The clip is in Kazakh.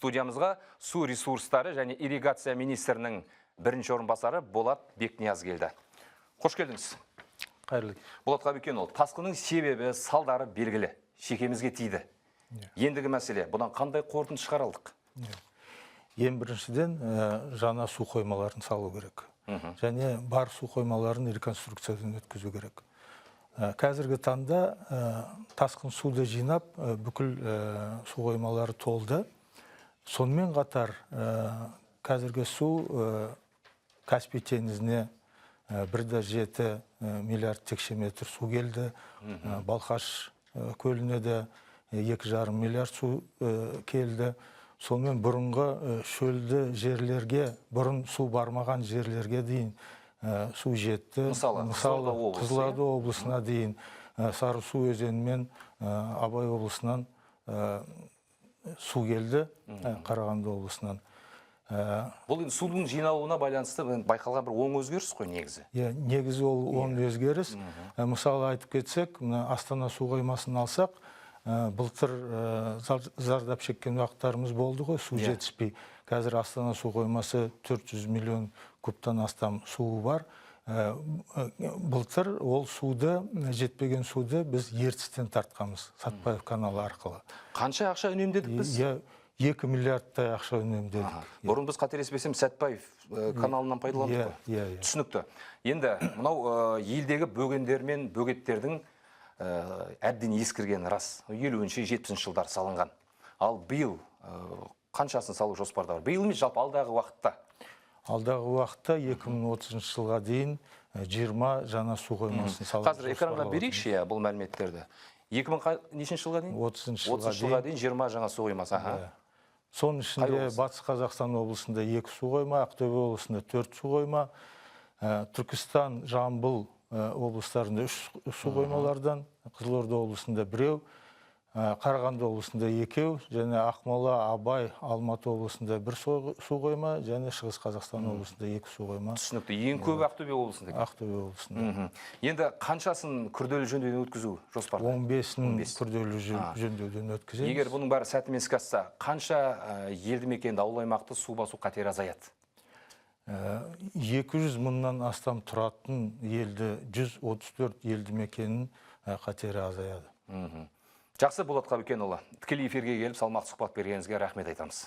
Студиямызға су ресурстары және ирригация министрінің бірінші орынбасары Болат Бекнияз келді. Қош келдіңіз. Қайырлы. Болат Қабикенұлы, тасқынның себебі, салдары белгілі. Шекемізге тиді. Ендігі мәселе, бұдан қандай қорытынды шығара алдық? Ең біріншіден, жаңа су қоймаларын салу керек. Және бар су қоймаларын реконструкциядан өткізу керек. Қазіргі таңда тасқын суды жинап, бүкіл су қоймалары толды. Сонымен қатар, қазіргі су Каспий теңізіне 1,7 миллиард текше метр су келді. Балқаш көліне де 2,5 миллиард су келді. Сонымен бұрынғы шөлді жерлерге, бұрын су бармаған жерлерге дейін су жетті. Мысалы, Қызылорда облысы, Қызылорда облысына дейін Сарысу өзенімен Абай облысынан су келді, Қарағанды облысынан. Бұл енді судың жиналуына байланысты байқалған бір оң өзгеріс қой негізі. Иә, негізі ол оң өзгеріс. Мысалы айтып кетсек, мына Астана су қоймасын алсақ, былтыр зардап шеккен уақыттарымыз болды ғой, су жетіспей. Қазір Астана су қоймасы 400 миллион кубтан астам суы бар. Былтыр ол суды, жетпеген суды біз Ертістен тартқанбыз, Сатпаев каналы арқылы. Қанша ақша үнемдедік біз? Иә, 2 миллиардтай ақша үнемдедік. Бұрын біз, қателеспесем, Сәтпаев каналынан пайдаландық Иә, қой. иә. Түсінікті. Енді мынау елдегі бөгендер мен бөгеттердің әбден ескіргені рас. 50-ші, 70-ші жылдар салынған. Ал биыл қаншасын салу жоспарда бар? Биыл емес, жалпы алдағы уақытта. Алдағы уақытта 2030 жылға дейін 20 жаңа су қоймасын салу Қазір экранға жоспарлап берейікші, иә, бұл мәліметтерді. 2000 нешінші жылға дейін? 30 жылға 30 жылға дейін 20 жаңа су қоймасы. Аха. Соның ішінде облыс? Батыс Қазақстан облысында 2 су қойма, Ақтөбе облысында 4 су қойма, Түркістан, Жамбыл облыстарында 3 су қоймалардан, Қызылорда облысында біреу, Қарағанды облысында екеу, және Ақмола, Абай, Алматы облысында бір су қойма, және Шығыс Қазақстан облысында 2 су қойма. Түсінікті. Ең көбі Ақтөбе облысында екен. Ақтөбе облысында. Енді қаншасын күрделі жөндеуден өткізу жоспарда? 15-ін 15. күрделі жөндеуден өткіземіз. Егер бұның бәрі сәтімен іске асса, қанша елді мекенді, ауыл аймақты су басу қатері азаяды? 200 мыңнан астам тұратын елді, 134 елді мекеннің қатері азаяды. Жақсы, Болат Қабикенұлы, тікелей эфирге келіп салмақты сұхбат бергеніңізге рахмет айтамыз.